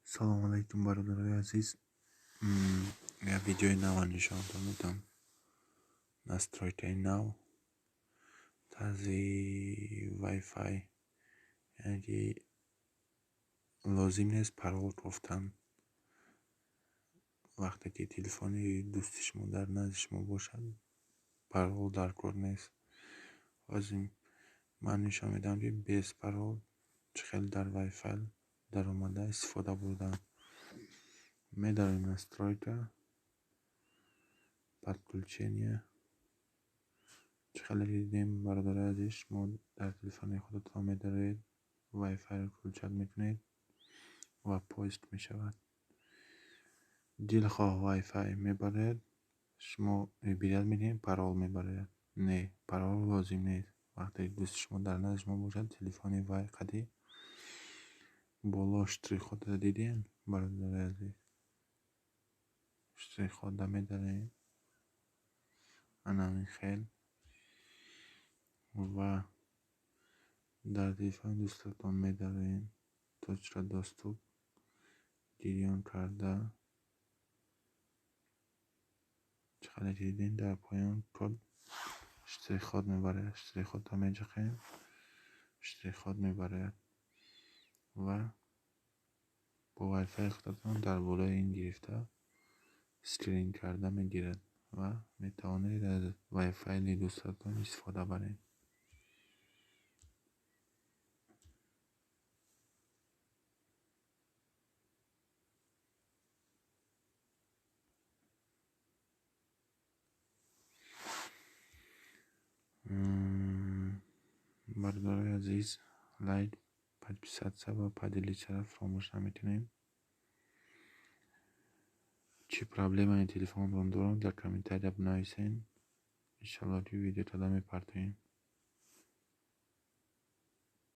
Салом алайкум, бародарои азиз. Як видеои нава нишонтон медиҳам. Настройкаи нав, тарзи Wi-Fi, яъне ки лозим нест парол кофтан. Вақте ки телефони дӯсти шумо дар назди шумо бошад, парол дар кор нест. Ҳозир ман нишон медиҳам, ки без парол чӣ хел дар Wi-Fi даромада истифода бурдан. Медароем настройка, подключение. Чӣ хеле дидем, бародарои азиз, шумо дар телефони худатон медароед, Wi-Fi-ро включать мекунед ва поиск мешавад. Дилхоҳ Wi-Fi мебарояд, шумо выбирать мекунед, парол мебарояд. Не, парол лозим нест. Вақте дӯсти шумо дар назди шумо бошад, телефони вай қади боло штрихходро дидем, бародарои азиз. Штриххода медароем. Ана ҳамин хел ва дар телефони дӯстатон медароем. Точка доступ гирён карда, чӣ қадар ки дидем, дар поён код штрихход мебарояд. Штрихходро меҷиқем, штрихход мебарояд ва бо Wi-Fi худатон дар болои ин гирифта скрин карда мегирад ва метавонед аз Wi-Fi дӯстатон истифода баред. Бародарои азиз, лайк, подписаться ва поделиться фаромӯш намекунем. Чӣ проблемаи телефонтон дорам, дар комментария бинависен. Иншалло, ки видео карда мепартоем.